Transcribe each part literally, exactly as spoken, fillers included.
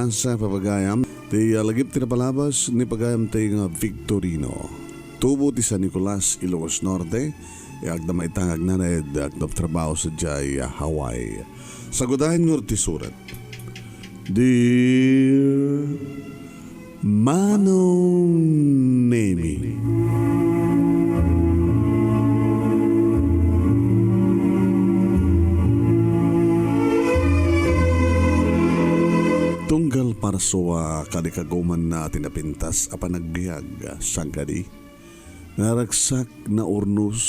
Sa pagayam ti, ah, lagip ti napalabas ni pagayam ti nga Victorino. Tubo ti San Nicolas, Ilocos Norte, agdama ita nga agnanaed, agtrabtrabaho sadiay, ah, Hawaii. Sagudayen ngarud ti surat. Dear Manong Nemi. Tunggal parso a kadi kagumanna ti napintas a panagbiag, saan kadi? Naragsak, naurnos,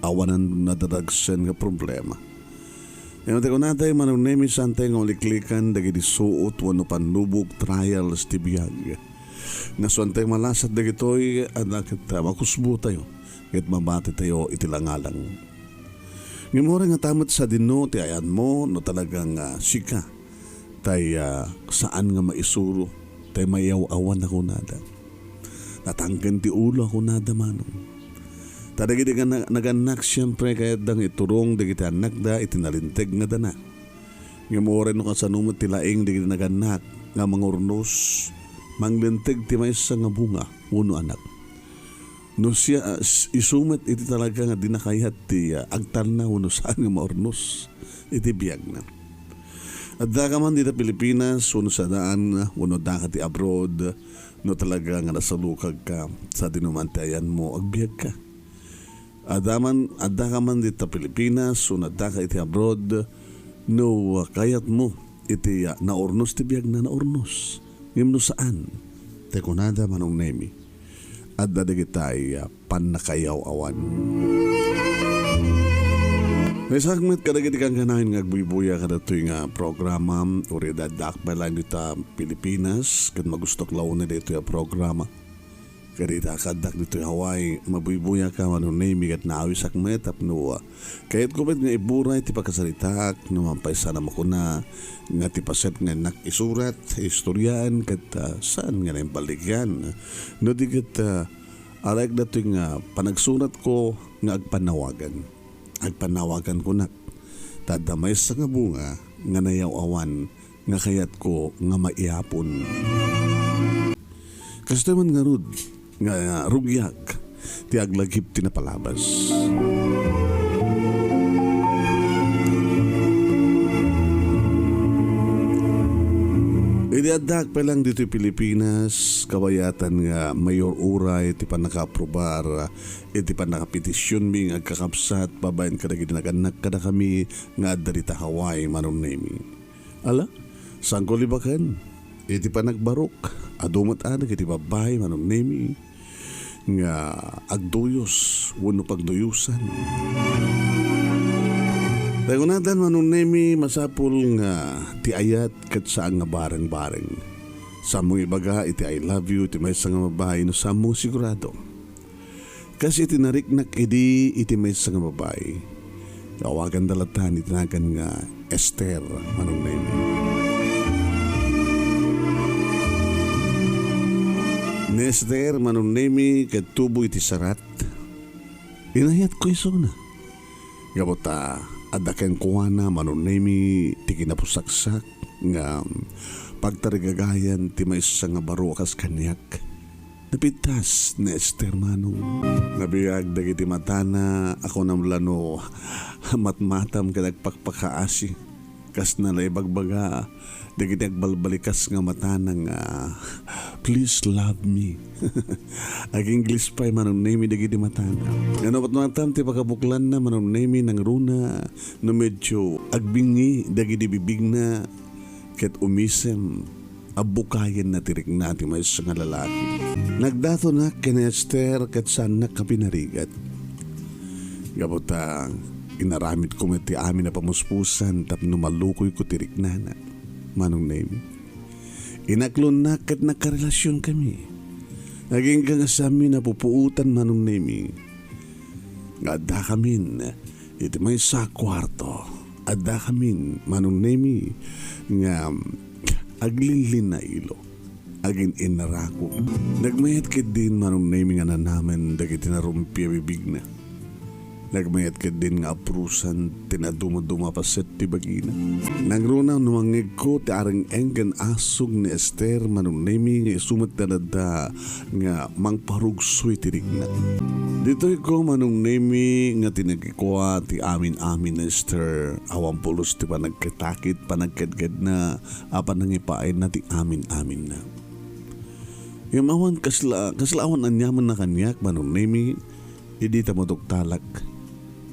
awanan nadaragsen nga problema. Ngem ti kunatay, Manong Nemi, saantay nga uliklikan dagiti suot wenno pannubok, trials ti biag. Nga suantay malasat dagitoy, adda ket, ah, makusbotayo, ket mabatitayo iti langalang. Ngem uray nga ta met sadino ti ayanmo, no talagang, ah, sika, tay, ah, saan nga maisuro, tay mayaw-awan a kunada. Natangken ti ulo a kunada, Manong. Ta dagiti nga na-, nagannak, siempre, kayatda nga iturong dagiti annakda iti nalinteg nga dana. Ngem uray no kasano met ti laing dagiti nagannak nga mangurnos, manglinteg ti maysa nga bunga wenno anak. No siya, ah, s-, isu met iti talaga nga di na kayat ti, ah, agtalna wenno saan nga maurnos iti biagna. Addaka man dita Pilipinas wenno saan, wenno addaka ti abroad, no talaga nga nasalukagka sadino man ti ayanmo, agbiagka. Adda man, addaka man dita Pilipinas wenno addaka iti abroad, no, ah, kayatmo iti, ah, naurnos ti biagna, naurnos. Ngem no saan, ti kunada, Manong Nemi, adda dagitay, ah, pannakayaw-awan. Naisakmet kadagiti kankanayon nga agbuybuya kadatoy nga programa, uray addaak pay laeng dita Pilipinas, ket magustok la unay daytoy a programa. Kadita, addak ditoy Hawaii, mabuybuyaka, Manong Nemi, ket naawisak met tapno, ah, kayatko met nga iburay ti pakasaritaak, no mampaisana makuna nga ti paset nga innak isurat, istoriaan, ket, ah, saan nga naimbaligan. No di ket, ah, arayek datoy nga panagsuratko nga agpannawagan. Agpannawagan kunak. Ta adda maysa nga bunga nga nayaw-awan nga kayatko nga maiyapon. Kastoy man ngarud nga rugiak ti aglagip ti napalabas. Idi addak pay laeng ditoy Pilipinas, kabayatan nga mayor-uray ti pannakaaprobar iti pannakapetisionmi nga agkakabsat babaen kadagiti nagannak kadakami nga adda dita Hawaii, Manong Nemi. Ala, saanko libaken. Iti panagbarok, adu met a dagiti babbai, Manong Nemi, nga agduyos wenno pagduyosan. Tay kunadan, Manong Nemi, masapul nga ti ayat ket saan nga bareng-bareng. Saanmo nga ibaga iti "I love you" iti maysa nga babbai no saanmo nga sigurado. Kas iti nariknak idi iti maysa nga babbai, awaganda latta iti nagan nga Esther, Manong Nemi. Ni Esther, Manong Nemi, ket tubo iti sarat, inayatko isuna. Gapu ta adda kenkuana, Manong Nemi, ti kinapusaksak nga pagtarigagayan ti maysa nga baro a kas kaniak. Napintas ni Esther, Manong. Nabiag dagiti matana a kunam la no matmatam ket agpakpakaasi. Kasna la ibagbaga dagiti agbalbalikas nga matana nga, "Please love me." Ag-English pay, Manong Nemi, dagiti matana. Ngano matmatam ti pakabuklanna, Manong Nemi, nangruna no medyo agbingi dagiti bibigna ket umisem a bukayenna ti rikna ti maysa nga lalaki. Nagdatonak ken Esther ket saannak a pinarigat. Gapu ta inaramidko met ti amin a pamuspusan tapno malukoyko ti riknana. Manong Nemi, inaklonnak ket nagkarelasionkami. Agingga nga saanmi napupuotan, Manong Nemi, nga addakamin iti maysa a kuarto. Addakamin, Manong Nemi, nga aglinlinnailo. Agin-innarako. Nagmayat ketdin, Manong Nemi, nga nanamen dagiti narumpi a bibigna. Nagmayat ketdin nga aprusan ti nadumaduma paset ti bagina. Nangruna no mangngegko ti areng-eng ken asug ni Ester, Manong Nemi, nga isu met ti adda nga mangparugsoy ti riknak. Ditoyko, Manong Nemi, nga tinagikua ti amin-amin ni Ester. Awan pulos ti panagkitakit, panagkedkedna, a panangipaayna ti amin-aminna. Ngem awan kasla, kasla awan aniamanna kaniak, Manong Nemi, idi ta maduktalak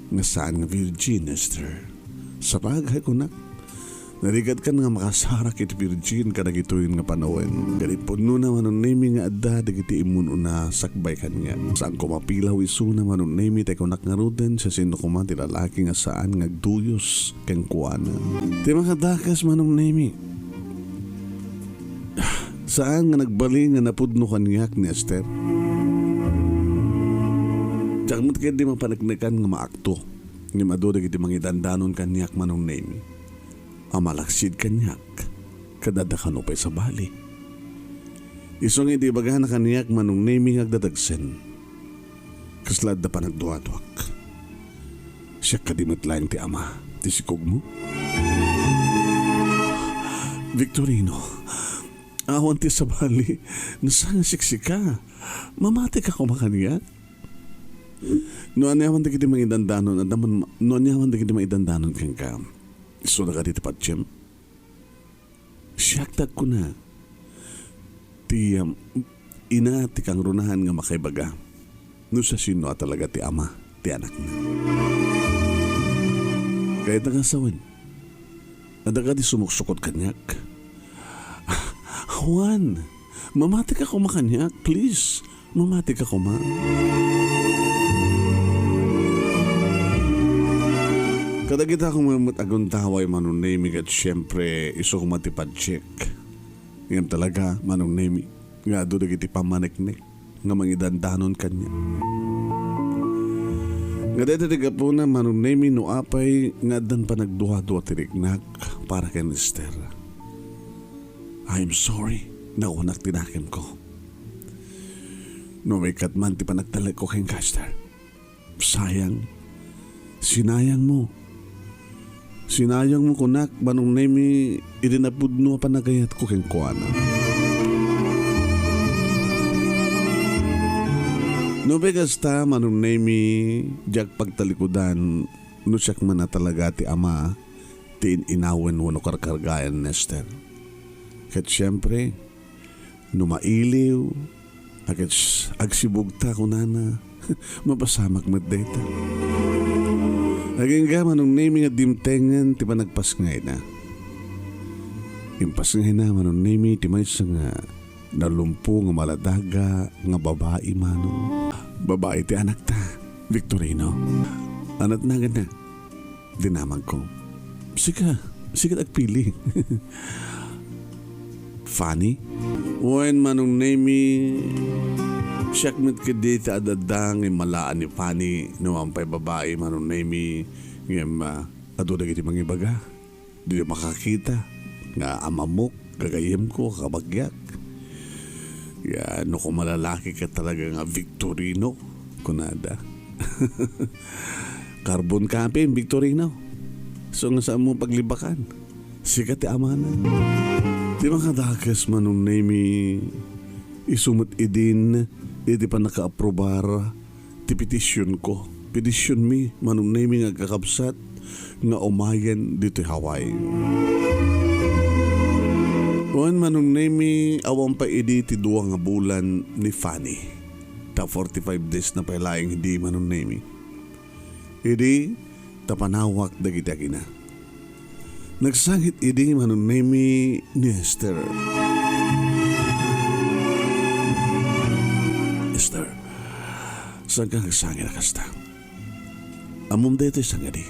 nga saan nga virgin, Ester. Sapag, hay kunak, narigatkan nga makasarak iti virgin kadagitoy nga panawen. Ket ipudnona, Manong Nemi, nga adda dagiti immun-una sakbay kaniak. Saanko mapilaw isuna, Manong Nemi, ta kunak ngaruden, siasino koma ti lalaki nga saan nga agduyos kenkuana. Ti makadakes, Manong Nemi, saan nga nagbalin nga napudno kaniak ni Ester. Diak met ketdi mapaneknekan nga maakto, ngem adu dagiti mangidandanon kaniak, Manong Nemi, a malaksid kaniak, ket adda kano pay sabali. Isu nga iti ibagana kaniak, Manong Nemi, nga agdadagsen, kasla adda panagduaduak. Siak kadi met laeng ti ama ti sikogmo? Victorino, awan ti sabali, no saan nga siksika. Mamatika koma kaniak? No aniaman dagiti mangidandanon, adda man, no aniaman dagiti mangidandanon kenka, isuda kadi ti patiem? Siak ti agkuna, ti, um, ina ti kangrunahan nga makaibaga no siasino a talaga ti ama ti anakna. Kayatna nga sawen, adda kadi sumuksukot kaniak? Juan, mamatika koma kaniak, please. Mamatika koma. Kadagita koma met aguntaway, Manong Nemi, ket siempre, isu koma ti padsiek. Ngem talaga, Manong Nemi, nga adu dagiti pammaneknek nga mangidandanon kaniak. Nga dayta ti gapuna, Manong Nemi, no apay nga addan panagduadua ti riknak para ken Ester. "I'm sorry," nakunak ti nakemko. No maikkat man ti panagtalekko kenka, Ester. Sayang. Sinayangmo. Sinayangmo kunak, Manong Nemi, iti napudno a panagayatko kenkuana. No kasta, Manong Nemi, diak pagtalikudan no siak man a talaga ti ama ti in-inawen wenno karkargayan ni Ester. Ket siempre, no mailiw, ags-, agsibugta, kunana, mapasamak met dayta. Agingga, Manong Nemi, nga dimtengen ti panagpasngayna. Impasngayna, Manong Nemi, ti maysa nga nalumpo nga maladaga nga babai, Manong. Babai ti anakta, Victorino. Anat naganna? Dinamagko. Sika, sika ti agpili. Fanny? Wen, Manong Nemi, siak met ketdi ti adda nga immalaan ni Fanny, no awan pay babai, Manong Nemi, ngem, ah, adu dagiti mangibaga. Dida makakita nga amamok, gagayyemko, kabagiak. Ya, no koma lalaki ka talaga nga Victorino, kunada. Karbon kapin, Victorino. So nga saan mo paglibakan? Sika ti amana. Ti makadakes, Manong Nemi, isu met idin iti pannakaaprubar ti petitionko. Petitionmi, Manong Nemi nga agkakabsat, nga umayen ditoy Hawaii. Wen, Manong Nemi, awan pay idi ti dua nga bulan ni Fanny. Ta forty-five days na pay laeng idi, Manong Nemi. Idi ta panawak dagiti agina. Nagsangit idi, Manong Nemi, ni Ester. Ester, saanka nga agsangit a kasta? Ammom daytoy sangadi.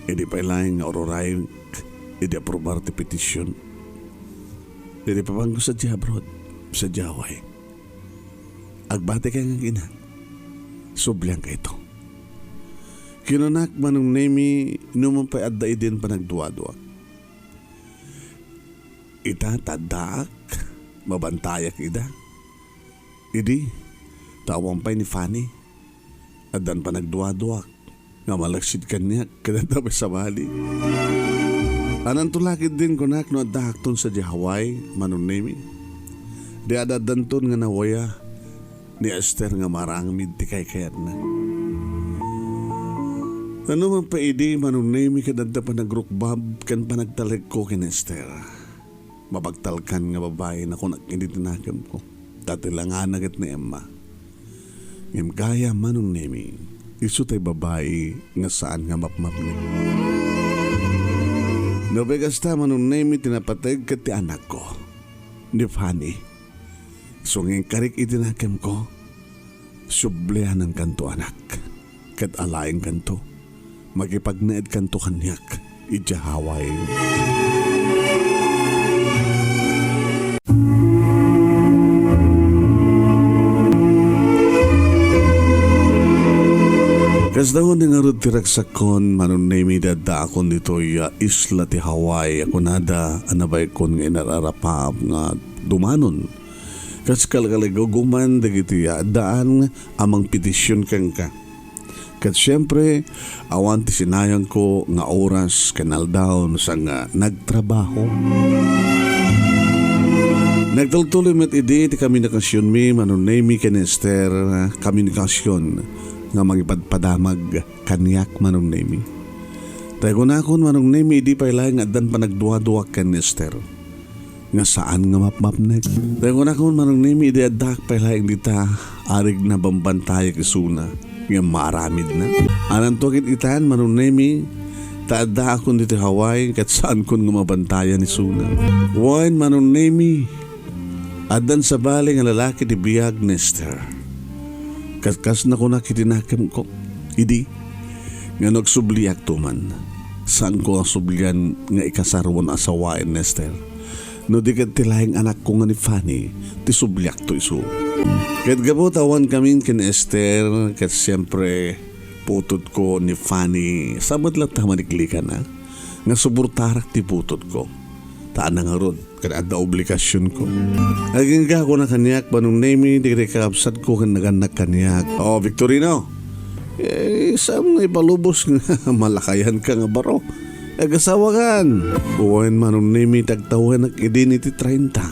Idi pay laeng nga ururayek idi aprubar ti petition. Idi papanko sadiay abroad, sadiay Hawaii. Agbatika nga agina. Sublianka ito. Kinanak, Manong Nemi, no man pay adda idin panagduaduak. Ita, ta addaak, mabantayak ida. Idi, ta awan pay ni Fanny, addan panagduaduak. nga malaksid kaniak ket adda pay sabali. Ananto la ketdin kunak no addaakton sadiay Hawaii, Manong Nemi. Di adda-addanton nga nawaya ni Esther nga maaramid ti kaykayatna. Nano man pay idi, Manong Nemi, ket adda panagrukbab ken panagtalekko ken Esther. Mabagtalkan nga babai, nakunak idi ti nakemko. Ta ti langana ket ni Emma. Ngem gayam, Manong Nemi, isu tay babai nga saan nga mapmapnek. No pay kasta, Manong Nemi, ti napateg ket ti anakko, ni Fanny. Isu nga inkarik iti nakemko, sublianankanto, anak, ket alaenkanto. Makipagnaedkanto kaniak idiay Hawaii. Kasta unay ngarud ti ragsakkon, Manong Nemi, addaakon ditoy, ah, isla ti Hawaii a kunada a nabaykon nga inararapaap nga dumanon. Kas kalkaliguguman dagiti addaan a mangpetision kenka. Ket siempre, awan ti sinayangko nga oras ken aldaw no saan nga nagtrabaho. Nagtultuloy met idi ti komunikasionmi, Manong Nemi, ken Esther, komunikasion nga mangipadpadamag kaniak, Manong Nemi. Tay kunakon, Manong Nemi, idi pay laeng addan panagduaduak ken Esther nga saan nga mapmapnek. Tay kunakon, Manong Nemi, idi addaak pay laeng dita, arigna bambantayak isuna, ngem maaramidna. Ananto ket itan, Manong Nemi, ta addaakon ditoy Hawaii, ket saankon nga mabantayan isuna. Wen, Manong Nemi, addan sabali nga lalaki ti biag ni Esther. Ket kas nakunak iti nakemko, idi, nga no agsubliakto man, saanko a sublian nga ikasar wenno asawaen ni Esther. No di ket ti laeng anakko nga ni Fanny ti subliakto isu. Ket gapu ta awan kamin ken Esther, ket siempre, putodko ni Fanny, sa met latta maniklikanna nga suportarak ti putodko. Ta adda ngarud ket adda obligasionko. Agingga, kuna kaniak, Manong Nemi, dagiti kakabsatko ken nagannak kaniak. O, Victorino, eh, saan nga ipalubos nga malakayanka nga baro? Agasawakan! Wen, Manong Nemi, ti agtawenak idin iti treinta.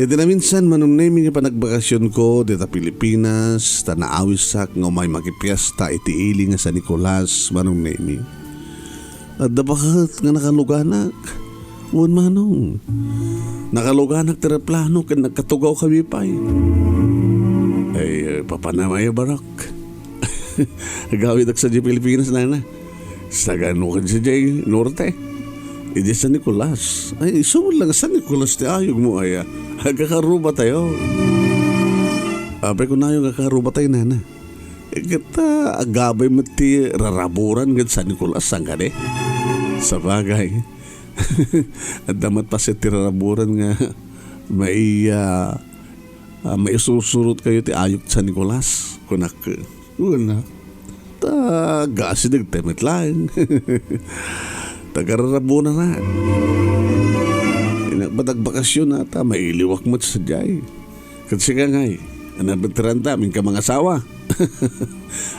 Iti naminsan, Manong Nemi, nga panagbakasionko dita Pilipinas, ta naawisak nga umay makipiesta iti ili nga San Nicolas, Manong Nemi. Adda baket nga nakaluganak. Wen, Manong. Nakaluganak ti eroplano ken nagkatugaw kami pay. Ay, papanam aya, Barok. Agawidak sadiay Pilipinas, nana. Sagano ka sadiay norte. Idiay San Nicolas. Ay, isu met la nga San Nicolas ti ayogmo, aya. Agkakarruba tayo. Apay kunayo nga agkakarruba tayo, nana. Eh, ket, ah, agabay met ti raraburan ken San Nicolas, saan kadi? Sabagay. Adda met paset ti raraburan nga mai-, ah, ah, maisursurot kayo ti ayok San Nicolas, kunak. Wen, ta agassidegtayo met laeng. Tagararaburanan. Innak met agbakasyon, ta mailiwak met sadiay. Ket sika ngay, ania met ti randa, inka mangasawa?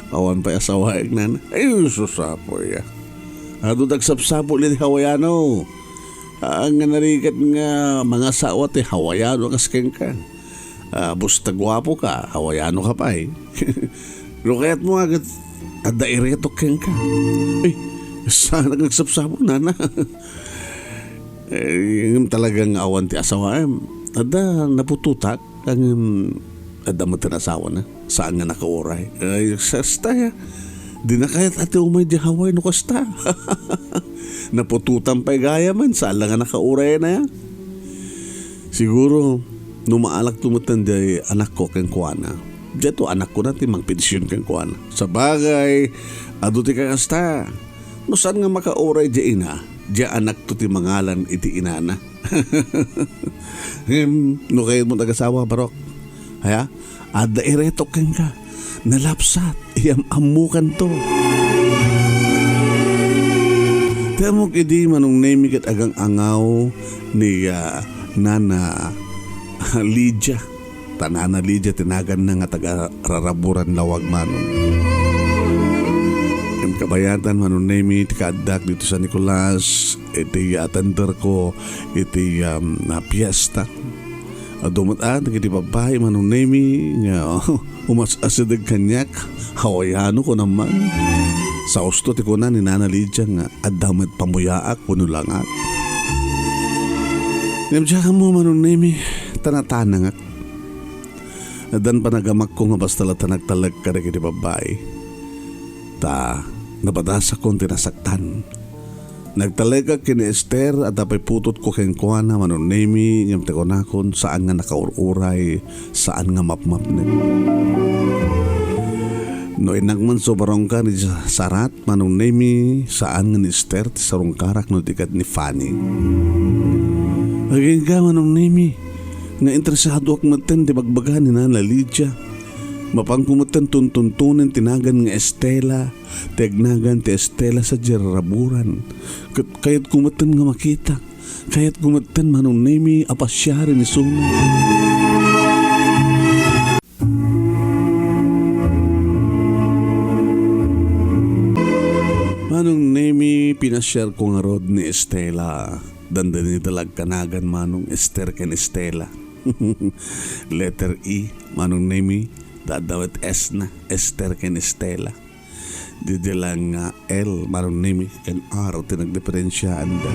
Awan pay asawaek, nana. Ay, sus, apo, ya. Adu ti agsapsapul iti Hawaiano. Ah, nga narigat nga mangasawa ti Hawaiano kas kenka. Ah, basta guapo ka, Hawaiano ka pay. No kayatmo nga ket adda iretok kenka. Ay, saan nga agsapsapul, nana? Eh, ngem talaga nga awan ti asawaem. Adda naputotak, ngem adda met ti asawana. Saan nga nakauray. Ay, sasta, ya. Di na kayat a ti umay di Hawaii no kasta. Naputotan pay gayamen, saan la nga nakaurayna, ya. Siguro, no maalakto met ti anakko kenkuana, diato anakko na ti mangpetision kenkuana. Sabagay, adu ti kakasta. No saan nga makauray diay ina, diay anakto ti mangalan iti inana. Ngem, no kayatmo ti agasawa, Barok, aya, adda iretok kenka. Nalapsat, iyam-ammokanto. Ti ammok idi, Manong Nemi, ket agang-angaw ni, ah, Nana Lydia. Ta Nana Lydia ti naganna nga taga-Raraburan Lawag, Manong. Bayatan, Manong Nemi, ti kaaddak dito San Nicolas, iti atenderko iti, um, a, fiesta. Adu met a dagiti babbai, Manong Nemi, nga umas-asideg kaniak, Hawaiano, kunam man. Sausto ti kuna ni Nana Lydia nga adda met pamuyaak wenno langak. Ngem diak ammo, Manong Nemi, tanatanangak. Addan panagamakko nga basta latta nagtalek kadagiti babbai. Ta napadasakon ti nasaktan. Nagtalekak ken ni Esther, adda pay putotko kenkuana, Manong Nemi, ngem ti kunakon, saan nga nakaur-uray, saan nga mapmapnek. No innak man subarongka ni Sarat, Manong Nemi, saan nga ni Esther ti sarungkarak no di ket ni Fanny. Agingga, Manong Nemi, nga interesadoak metten ti bagbaga ni Nana Lydia. Mapanko metten tuntuntunen ti nagan nga Estela, ti agnagan ti Estela sadiay raraburan. Ket kayatko metten nga makita. Kayatko metten, Manong Nemi, a pasiaren isuna. Manong Nemi, pinasiarko ngarud ni Estela. Dandani ta la agkanagan, Manong, Esther ken Estela. Letter E, Manong Nemi, ta adda met S na, Esther ken Estela. Didi lang nga L, Manong Nemi, ken R ti nagdiferensiaanda.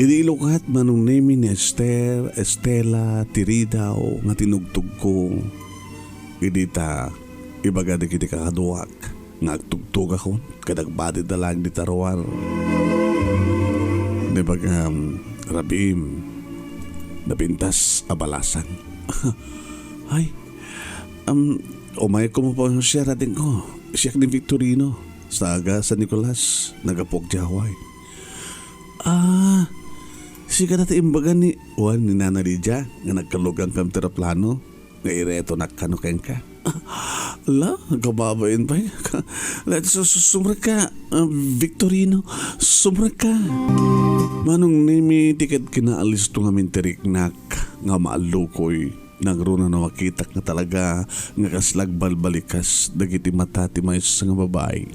Idi ilukat, Manong Nemi, ni Esther, Estela, ti ridaw nga tinugtogko. Idi ta ibaga dagiti kakaduak nga agtugtogakon, ket agbadidda laeng dita ruar. Naimbag, um, rabiim, napintas a balasang. Ay, um, umayko mapansiar, adingko. Siak ni Victorino, taga San Nicolas, naggapuak diay Hawaii. Ah, sika dayta imbaga ni, wen ni Nana Lydia, nga nagkalugangkami ti eroplano? Nga iretonak kano kenka. La, kababain pay. La, su-, su-, sumrekka, ah, Victorino, sumrekka. Manong Nemi, ti ket kinaalisto ngamin ti riknak nga maallukoy, nangruna no makitak nga talaga nga kasla agbalbalikas dagiti mata ti maysa nga babai.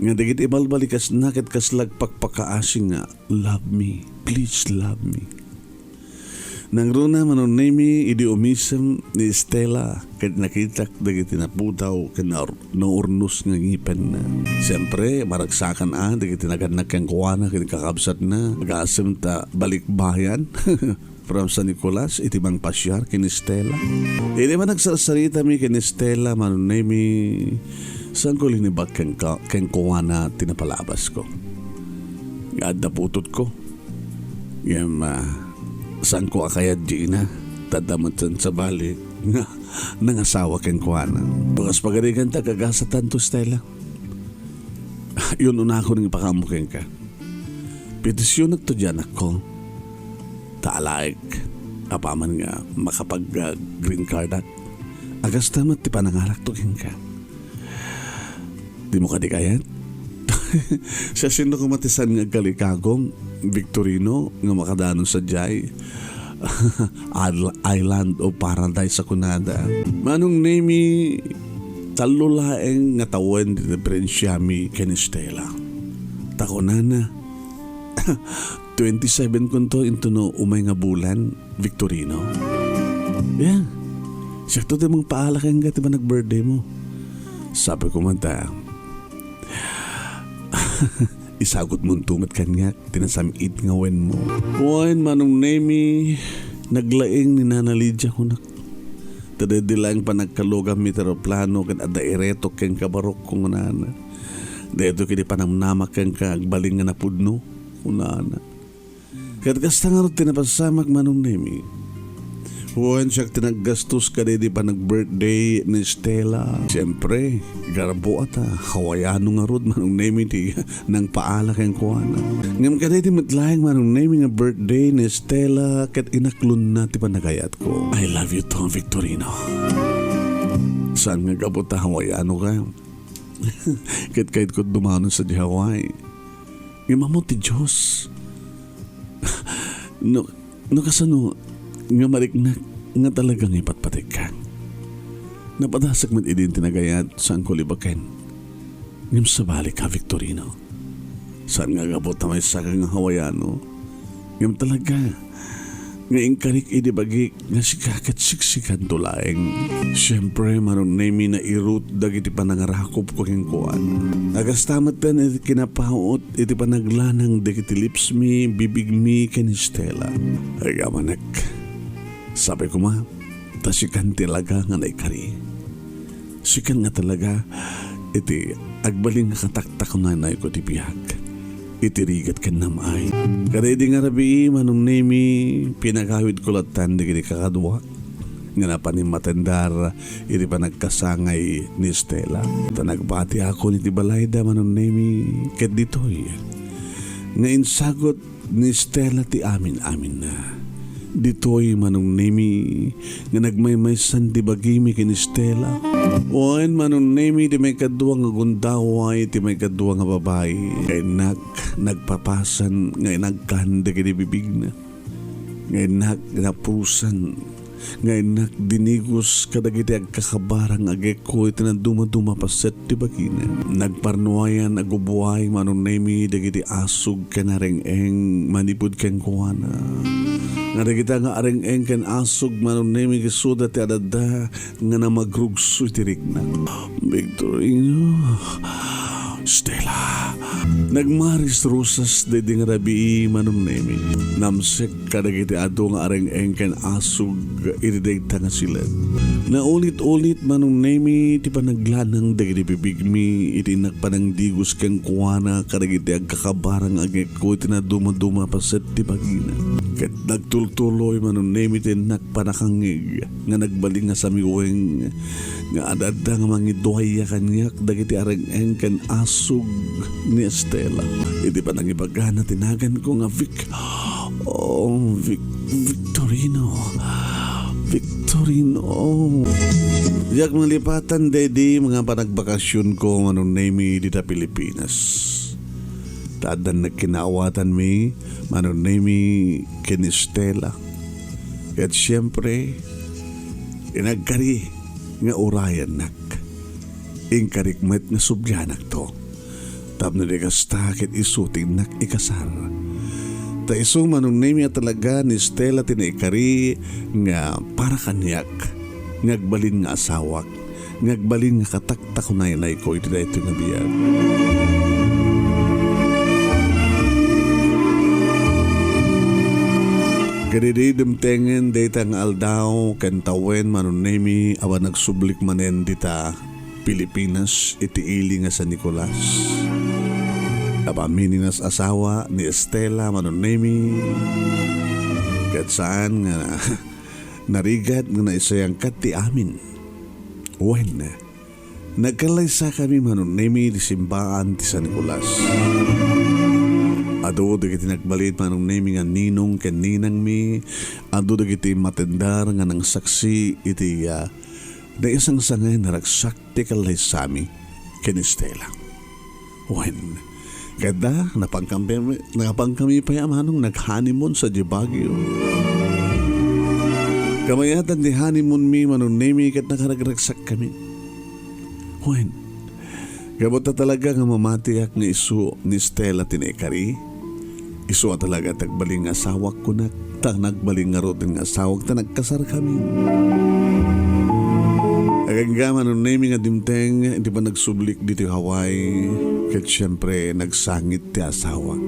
Nga dagiti ibalbalikasna ket kasla agpakpakaasi nga, "Love me, please love me." Nangruna, Manong Nemi, idi umisem ni Estela ket nakitak dagiti napudaw ken naur-, naurnos nga ngipenna. Siempre, maragsakan a dagiti nagannak kenkuana ken kakabsatna, agasem ta balikbayan from San Nicolas iti mangpasiar ken Estela. Idi managsarsaritami ken Estela, Manong Nemi, saanko linibak kenka-, kenkuana ti napalabasko. Nga adda putotko. Ngem, ah, saanko a kayat diay ina, ta adda met sabali nga nangasawa kenkuana. Bakas pagariganta, kagasatanto, Estela. Yun unakon nga ipakaammo kenka. Petisionekto diay anakko. Ta alaek, apaman nga makapag, ah, green cardak, agasta met ti panangalakto kenka. Dimo kadi kayat? Siasino koma ti saan nga agkalikagum, Victorino, nga makadanon sadiay Isl-, Island of Paradise a kunada? Manong Nemi, tallo laeng nga tawen ti diferensiami ken Estela. Ta kunana, twenty-seven kunto intono umay nga bulan, Victorino. Yeah. Siakto ti mangpaala kenka ti panag-birthday mo. Sabi ko man ta, isagut monto met kaniak ti nasam-it nga wen mo. Wen, Manong Nemi, naglaing ni Nana Lydia kunak. Ta daydi laeng panagkalugammi ti eroplano ket adda iretok kenka, barok, kunana. Daytoy kadi panamnamak kenka, agbalin nga napudno, kunana. Ket kasta ngarud ti napasamak, Manong Nemi. Wen, siak ti naggastos kadaydi panag-birthday ni Stella. Siempre, garbo a ta Hawaiano ngarud, Manong Nemi, ti nangpaala kenkuana. Ngem kadaydi met laeng, Manong Nemi, nga birthday ni Stella ket inaklonna ti panagayatko. I love you too, Victorino. Saan nga gapu ta Hawaiano ka? Ket kayatko dumanon sadiay Hawaii. Ngem ammo ti Dios. No, no kasano nga mariknak nga talaga nga ipatpategka? Napadasak met idin ti nagayat, saanko libaken. Ngem sabali ka, Victorino. Saan nga gapu ta maysaka nga Hawaiano. Ngem talaga nga inkarik idi bagik nga sika ket siksikanto laeng. Siempre, Manong Nemi, nairut dagiti panangarakupko kenkuana. A kasta metten iti kinapaut iti panaglanang dagiti lipsmi, bibigmi ken Estela. Agyamanek. Sapay koma, ta sikan ti alaga nga naikari. Sikan nga talaga iti agbalin nga kataktakunayko ti biag iti rigat ken nam-ay. Kadaydi nga rabii, Manong Nemi, pinagawidko latta dagiti kakaduak nga napan immatendar iti panagkasangay ni Estela. Ta nagbatiakon iti balayda, Manong Nemi, ket ditoy nga insagut ni Estela ti amin-aminna. Ditoy, Manong Nemi, nga nagmaymaysan ti bagimi ken Estela. Wen, Manong Nemi, ti maikadua nga gundaway, ti maikadua nga babai. Nga innak nagpapasan, nga inagkan dagiti bibigna. Nga innak napusan, nga innak dinigus kadagiti agkakabarang agekko iti nadumaduma paset ti bagina. Nagparnuayan a gubuay, Manong Nemi, dagiti asug ken areng-eng manipud kenkuana. Nga dagita nga areng-eng ken asug, Manong Nemi, isuda ti adda nga namagrugso iti rikna. Victorino, Estela, nagmaris rusas daydi nga rabii, Manong Nemi. Namsek kadagiti adu nga areng-eng ken asug iti dayta nga siled. Naulit-ulit, Manong Nemi, ti panaglanang dagiti bibigmi iti innak panangdigus kenkuana kadagiti agkakabarang agekko iti nadumaduma paset ti bagina. Ket nagtultuloy, Manong Nemi, ti innak panakangngeg nga nagbalin nga samiweng nga adda nga mangiduaya kaniak dagiti areng-eng ken asug ni Estela. Iti panangibagana ti naganko nga Vic-, oh, Vic-, Victorino. Victorino. Diak malipatan daydi nga panagbakasionko, Manong Nemi, dita Pilipinas. Ta addan nagkinaawatanmi, Manong Nemi, ken Estela. Ket siempre, inagkari nga urayannak. Inkarik met nga sublianakto. Tapno di kasta ket isu ti innak ikasar. Ta isu, Manong Nemi, a talaga ni Estela ti naikari nga para kaniak, nga agbalin nga asawak, nga agbalin nga kataktakunaynayko iti daytoy nga biag. Kadidi, dimtengen dayta nga aldaw ken tawen, Manong Nemi, a panagsublik manen dita Pilipinas iti ili nga San Nicolas. Apamin nga asawa ni Estela, Manong Nemi, ket saan nga narigat nga naisayangkat ti amin. Wen, nagkallaysakami, Manong Nemi, iti simbaan ti San Nicolas. Adu dagiti nagbalin, Manong Nemi, nga ninong ken ninangmi. Adu dagiti matendar nga nangsaksi iti, ah, naisangsangay naragsak ti kallaysami ken Estela. Wen, ket da, napankami, napankami pay a manong nag-honeymoon sadiay Baguio. Kamayatan ti honeymoonmi, Manong Nemi, ket nakaragragsakkami. Wen, gapu ta talaga nga mamatiak nga isu ni Estela ti naikari, isu a talaga ti agbalin nga asawak, kunak, ta nagbalin ngarud nga asawak ta nagkasarkami. Agangga, Manong Nemi, nga dimteng iti panagsublik ditoy Hawaii, ket siempre, nagsangit ti asawak.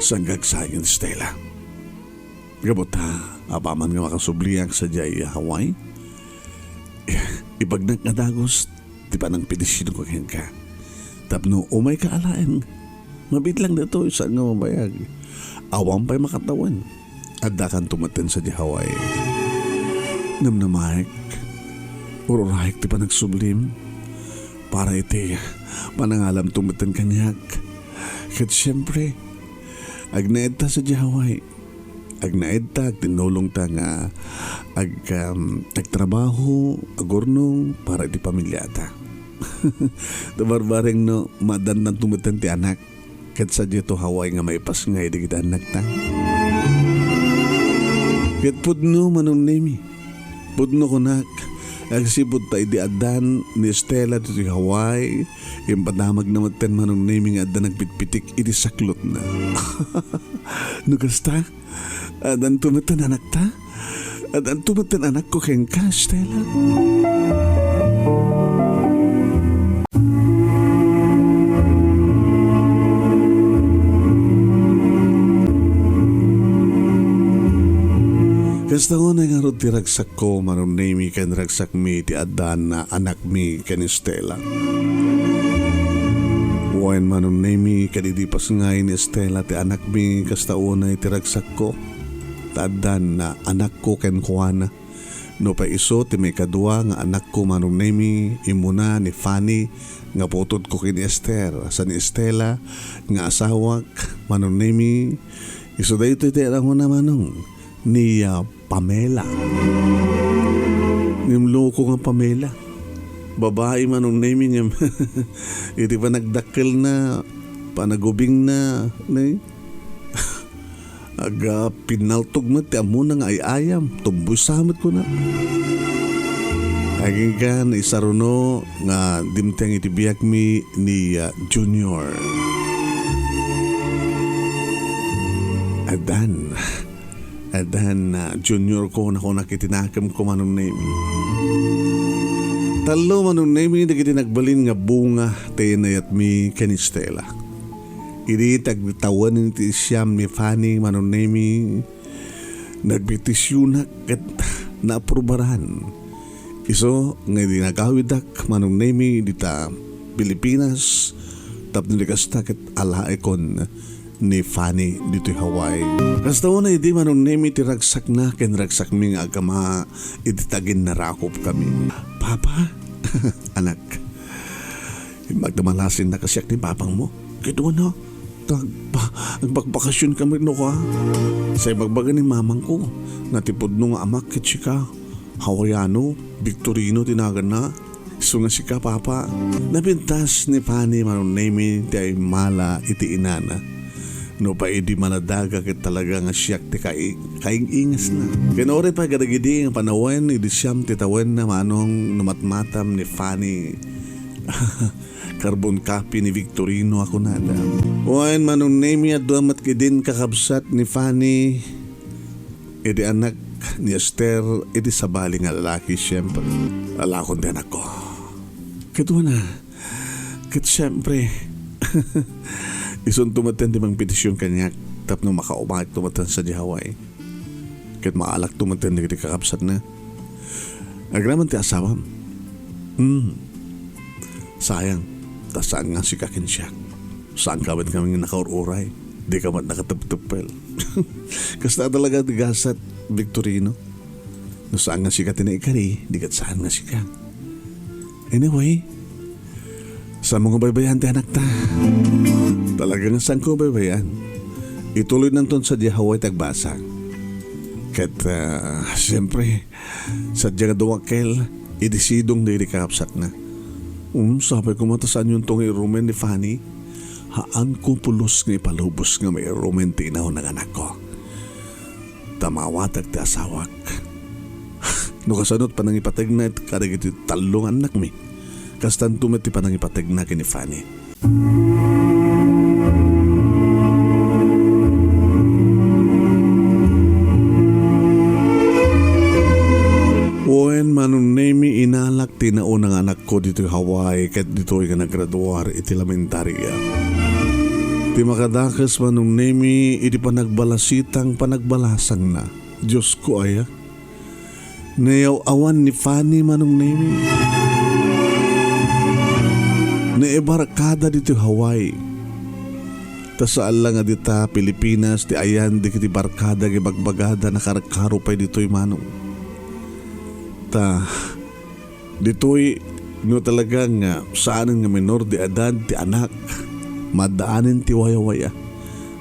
Saan nga agsangit, Estela? Gapu ta, apaman nga makasubliak sadiay Hawaii, ibagnak nga dagus ti panangpedisionko kenka. Tapno umayka alaen, mabiit lang daytoy, saan nga mabayag. Awan pay makatawen. Addakanto metten sadiay Hawaii. Namnamaek, ururayek ti panagsublim para iti panangalamto metten kaniak. Ket siempre, agnaedta sadiay Hawaii. Agnaedta, agtinnulongta nga ag-, um, agtrabaho, agurnong para iti pamiliata. Ta barbareng no, maaddantanto metten ti anak. Ket sadiay to Hawaii nga maipasngay dagiti annakta. Ket pudno, Manong Nemi. Pudno kunak, Agsipud ta idi addan ni Estela ditoy Hawaii, impadamagna metten, Manong Nemi, nga adda nagpitpitik iti saklotna. No kasta, addanto metten anakta? Addanto metten anakko kenka, Estela? Kasta unay ngarud ti ragsakko, Manong Nemi, ken ragsakmi ti addan anakmi ken Estela. Wen, Manong Nemi, ket idi pasngay ni Estela ti anakmi, kasta unay ti ragsakko, ta addan anakko kenkuana. Nupay isu ti maikadua nga anakko, Manong Nemi, immuna ni Fanny nga putodko ken Esther, sa ni Estela nga asawak, Manong Nemi, isu daytoy ti anakna, Manong, ni, ah, Pamela. Ngem loko nga Pamela. Babai, Manong Nemi, ngem iti panagdakkelna, panagubingna, ne? Aga, pinaltog met ti ammona nga ay-ayam, tumboy sa met kuna. Aginggan, isaruno nga dimteng iti biagmi ni, ah, Junior. Addan, addan, ah, Junior ko, nakunak iti nakemko, Manong Nemi. Tallo, Manong Nemi, dagiti nagbalin nga bunga ti inayatmi ken Estela. Idi tagtawen ti siam ni Fanny, Manong Nemi, nagpetisionak ket naaprubaran. Isu nga idi nagawidak, Manong Nemi, dita Pilipinas, tapno di kasta ket alaekon ni Fanny ditoy Hawaii. Kasta unay idi, Manong Nemi, ti ragsakna ken ragsakmi nga agama idi taginnarakopkami. Papa, anak, Imbag ta malasin na kasiak ni papangmo. Ket wana, tagpa-, agbakbakasyon kami no ka. Sa ibagbaga ni mamangko, natipudno nga amak ket sika. Hawaiano, Victorino ti naganna. Isu nga sika, Papa. Napintas ni Fanny, Manong Nemi, ti aimmala iti inana. Nupay idi maladaga ket talaga nga siak ti kai-, kaing-ingasna. Ken uray pay kadagidi nga panawen, idi siam ti tawenna, Manong, no matmatam ni Fanny. Carbon copy ni Victorino a kunada. Wen, Manong Nemi, adu met idin kakabsat ni Fanny, idi anak ni Esther, idi sabali nga lalaki, siempre. Alakon ti anakko. Ket wana, ket siempre, isunto metten ti mangpetision kaniak tapno makaumaekto metten sadiay Hawaii. Ket maalakto metten dagiti kakabsatna. Agraman ti asawam. Hmm. Sayang, ta saan nga sika ken siak. Saanka met ngamin nga nakaur-uray. Dika met nakatepteppel. Kasta talaga ti gasat, Victorino. No saan nga sika ti naikari, di ket saan nga sika. Anyway, saanmo nga baybayan ti anakta? Talaga nga saanko baybayan. Ituloynanton sadiay Hawaii ti agbasa. Ket, ah, siyempre, sadiay nga duakkel, idi sidong dagiti kakabsatna. Um, sapay koma ta saanyonto nga irumen ni Fanny. Haanko pulos nga ipalubos nga mairumen ti inawna nga anakko. Ta maawatak ti asawak. No kasano ti panangipategna kadagiti tallo nga annakmi, kastanto met ti panangipategna ken ni Fanny. Wen, Manong Nemi, inalak ti nauna nga anakko ditoy Hawaii ket ditoy nga naggraduar iti elementaria. Ti makadakes, Manong Nemi, iti panagbalasitang panagbalasangna. Diosko aya, nayaw-awan ni Fanny, Manong Nemi. Naibarkada ditoy Hawaii. Ta saan la nga dita Pilipinas ti ayan dagiti barkada nga ibagbagada, nakarkaro pay ditoy, Manong. Ta ditoy, no talaga nga saanen nga menor de edad ti anak, maddaanen ti wayawaya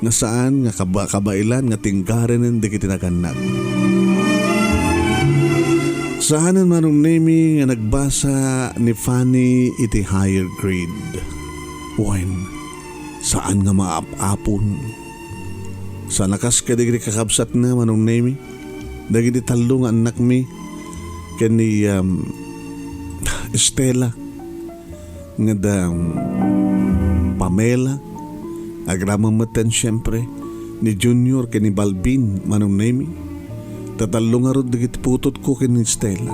nga saan nga kaba-, kabaelan nga tinggarenen dagiti nagannak. Saanen, Manong Nemi, nga nagbasa ni Fanny iti higher grade. Wen, saan nga maap-apon. Saan a kas kadagiti kakabsatna, Manong Nemi, dagiti tallo nga annakmi, ken ni, um, Estela, ngem da, um, Pamela, agraman metten siempre ni Junior ken ni Balbin, Manong Nemi. Tatallo ngarud dagiti putotko ken ni Estela.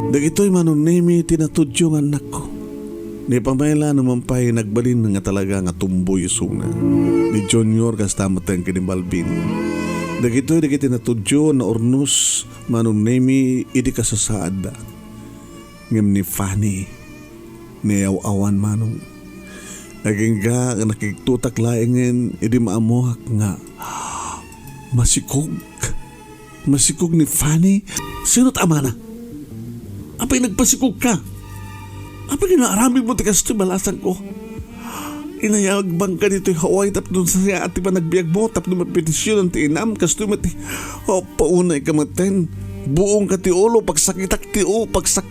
Dagitoy, Manong Nemi, ti natudyo nga annakko. Ni Pamela, numan pay, nagbalin nga talaga nga tumboy isuna. Ni Junior, kasta metten ken ni Balbin. Dagitoy dagiti natudyo, naurnos, Manong Nemi, idi kasasaadda. Ngem ni Fanny, ni aw-awan, Manong. Agingga nga nakigtotak laengen idi maammoak nga masikog. Masikog ni Fanny? Sino ti amana? Apay nagpasikog ka? Apay nga naaramid mo ti kastoy, balasangko? Inayag bangka ditoy Hawaii tapno sayaat ti panagbiag mo, tapno mapetisionan ti inam, kastoy met ti, o, paunay ka metten. Buong ka ti ulo, pagsakitak ti u-, pagsak-,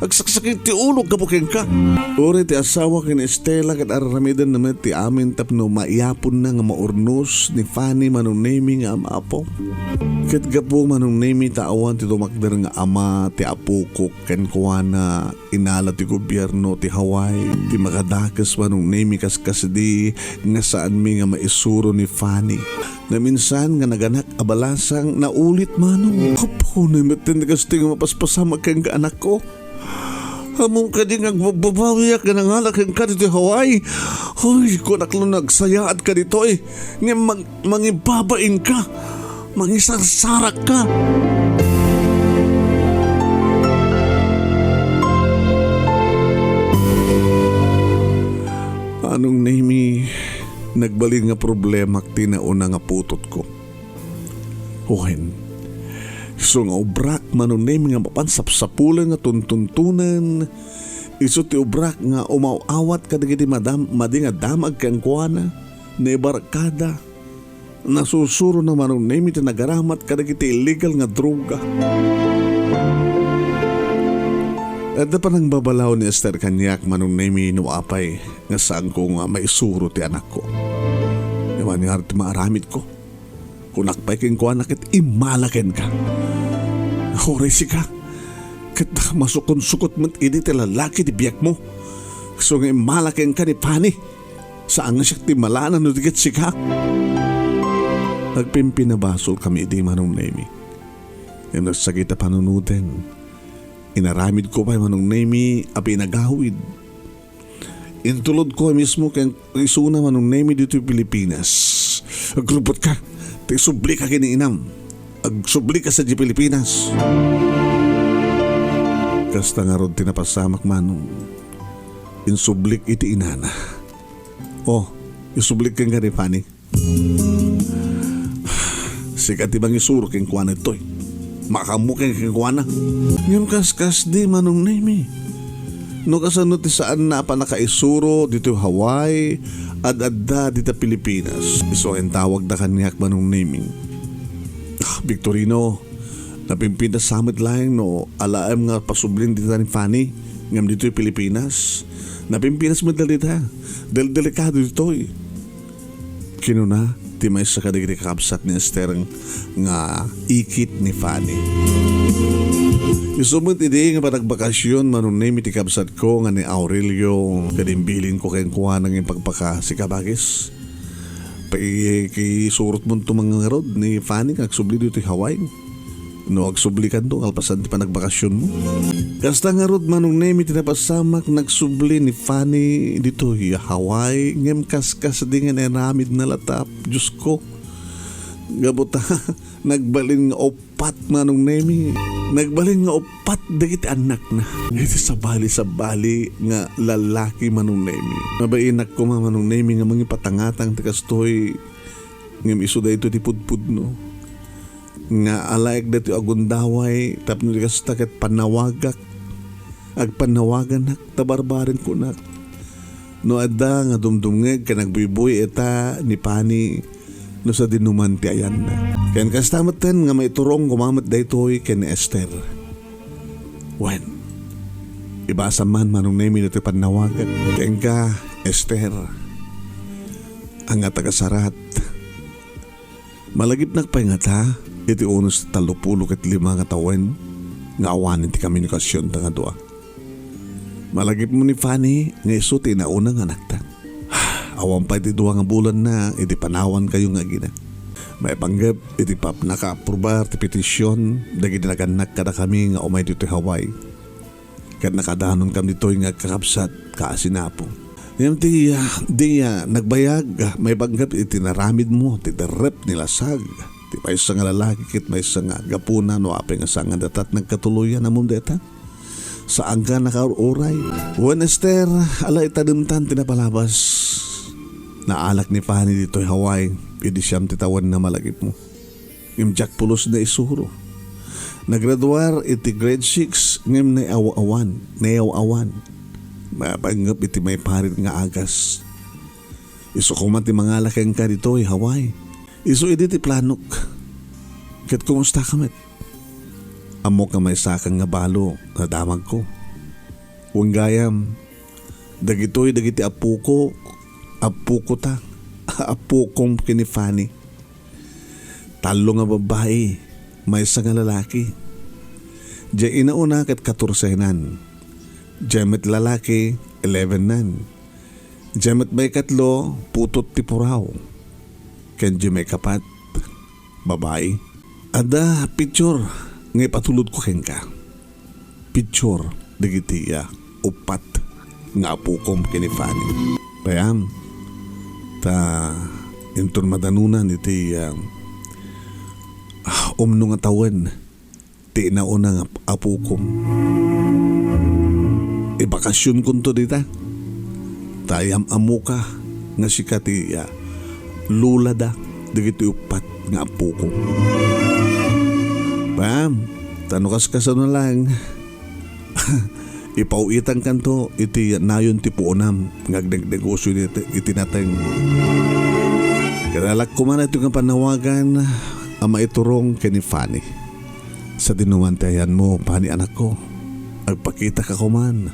agsaksakit ti ulo, gapu kenka. Uray ti asawa ken Estela ket ar-aramidenna met ti amin tapno maiyaponna nga maurnos ni Fanny, Manong Nemi, nga ama-apo. Ket gapu, Manong Nemi, ta awan ti tumakder nga ama ti apokok kenkuana, inala ti gobierno ti Hawaii ti makadakes, Manong Nemi, kaskasdi nga saanmi nga maisuro ni Fanny. Naminsan nga naganak a balasang, naulit, Manong. Apo, nametten ti kastoy nga mapaspasamak kenka, anakko. Ammom kadi nga agbababawiak nga nangala kenka ditoy Hawaii? Hoy, kunak no nagsayaat ka ditoy. Ngem mang-, mangibabain ka. Mangisarsarak ka. Manong Nemi, nagbalin nga problemak ti nauna nga putotko. Wen, isu nga obrak, Manong Nemi, nga mapan sapsapulen nga tuntuntunen. Isu ti obrak nga umaw-awat kadagiti madam-, madi nga damag kenkuana, naibarkada. Nasusurona, Manong Nemi, ti nagaramat kadagiti illegal nga droga. Adda panangbabalaw ni Esther kaniak, Manong Nemi, no apay nga saanko nga maisuro ti anakko. Awan ngarud ti maaramidko. Kunak pay kenkuana ket immala kenka. Uray sika, ket masukonsukot met idi ti lalaki ti biagmo. Isu nga immala kenka ni Fanny. Saan nga siak ti malanan no di ket sika? Agpimpinabasolkami idi, Manong Nemi. Ngem nagsakit a panunoten. Inaramidko pay, Manong Nemi, a pinagawid. Intulodko a mismo ken isuna, Manong Nemi, ditoy Pilipinas. Agrupotka, ta isublika ken ni inam. Agsublika sadiay Pilipinas. Kasta ngarud ti napasamak, Manong. Insublik iti inana. O, isublik kenka ni Fanny. Sika ti mangisuro kenkuana ditoy. Makaammo ken kenkuana. Ngem kaskasdi, Manong Nemi. No kasano ti saanna a pannakaisuro ditoy Hawaii, ad-adda dita Pilipinas. Isu a intawagda kaniak, Manong Nemi. Ah, Victorino, napimpintas sa met laeng no alaem nga pasublin dita ni Fanny, ngem ditoy Pilipinas. Napimpintas met dita. Del-, delikado ditoy. Kinuna ti maysa kadagiti kakabsat ni Esther nga ikit ni Fanny. Isu met idi nga panagbakasyon, Manong Nemi, ti kabsatko nga ni Aurelio, ket imbilinko kenkuana nga impakpaka, sika, Bagis. Paikisurotmonto man ngarud ni Fanny nga agsubli ditoy Hawaii. No agsublikanto, kalpasan ti panagbakasionmo. Kasta ngarud, Manong Nemi, ti napasamak, nagsubli ni Fanny ditoy Hawaii, ngem kaskasdi nga inaramidna latta, Diosko. Gapu ta, nagbalin nga uppat, Manong Nemi. Nagbalin nga uppat dagiti annakna. Iti sabali-sabali nga lalaki, Manong Nemi. Nabainak koma, Manong Nemi, nga mangipatangatang ti kastoy, ngem isu daytoy ti pudpudno. Nga alaek daytoy a gundaway, tapno di kasta ket pannawagak. Agpannawaganak, ta barbarenkonak. No adda nga dumdumngeg ken agbuybuy ita ni Fanny, no sadinoman ti ayanna. Ken kasta metten nga maiturong koma met daytoy ken ni Esther. Wen, ibasam man, Manong Nemi, daytoy pannawagak. Kenka, Esther, a nga taga-Sarat. Malagipnak pay ngata iti unos ti tallopulo ket lima nga tawen. nga awanen ti komunikasionta nga dua. Malagipmo ni Fanny nga isu ti inauna nga anakta. Awan pay ti dua nga bulanna iti panawankayo nga agina. Maipanggep iti pannakaaprubar ti petision dagiti nagannak kadakami nga umay ditoy Hawaii. Ket nakadanonkami ditoy nga agkakabsat, kaasinapo. Ngem ti, ah, di, ah, nagbayag, ah, maipanggep iti naramidmo, ti derrep ni lasag, ti maysa nga lalaki ket maysa nga gapuna no apay nga saan nga datat nagkatuloyan, ammom dayta? Saanka nakaur-uray? Wen Esther, ala itademtan ti napalabas. Naalak ni Fanny ditoy Hawaii, idi siam ti tawenna, malagipmo. Ngem diak pulos naisuro. Nagraduar iti grade six ngem naaw-awan, naaw-awan. Maipanggep iti maiparit nga agas. Isu koma ti mangala kenka ditoy Hawaii. Isu idi ti planok. Ket kumustaka met? Ammok nga maysaka nga balo nga damagko. Wen gayam, dagitoy dagiti appoko, appokota, appokom ken ni Fanny. Tallo nga babbai, maysa nga lalaki. Diay inauna ket katorsenan. Diay met lalaki, elevenan. Diay met maikatlo, putot ti puraw. Ken diay maikapat, babai. Adda picture nga ipatulodko kenka. Picture dagiti, ah, uppat nga appokom ken ni Fanny. Payam, ta inton madanunan iti, ah, umno nga tawen ti inauna nga ap-, appokom. Ibakasionkonto dita. Ta am-ammoka nga sika ti, ah, lolada dagiti uppat nga appokom. Payam, ta no kaskasano laeng, ipauwitankanto iti nayon ti puonam nga agnegnegosio iti, iti nateng. Kinalak koma daytoy nga panawagan a maiturong ken ni Fanny. Sadinoman ti ayanmo, Fanny, anakko, agpakitaka koman.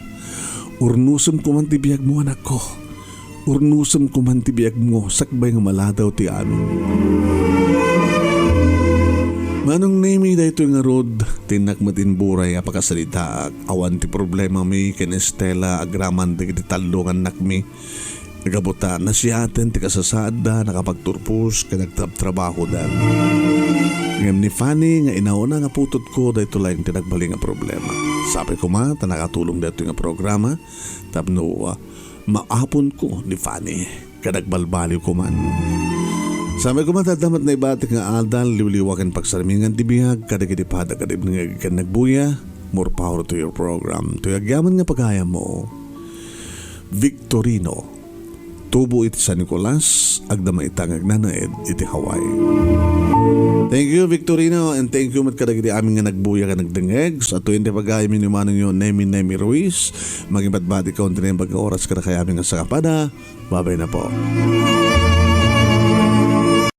Urnosem koman ti biagmo, anakko. Urnosem koman ti biagmo sakbay nga maladaw ti amin. Manong Nemi, daytoy ngarud, ti innak met imburay a pakasalitaak. Awan ti problemami ken Estela agraman dagiti tallo nga annakmi. Gapu ta nasiaten ti kasasaadda, nakapagturpos ken nagtrabtrabahoda. Ngem ni Fanny nga inauna nga putotko, daytoy laeng ti nagbalin nga problema. Sapay koma ta nakatulong daytoy nga programa tapno, ah, maaponko ni Fanny ken agbalbaliw koman. Sapay koma ta adda met naibatik nga adal, liwliwa ken pagsarmingan ti biag kadagiti pada ken nagdengngeg ken nagbuya. More power to your program. Toy agyaman nga pagayammo, Victorino, tubo iti San Nicolas, agdama ita nga agnanaed iti Hawaii. Thank you, Victorino, and thank you met kadagiti amin nga nagbuya ken nagdengngeg. Sa tuyen ti pagayam ni manongyo, Nemi, Nemi Ruiz, mangibatbati ka unti nga oras kadakami nga sakapada. Babay na po.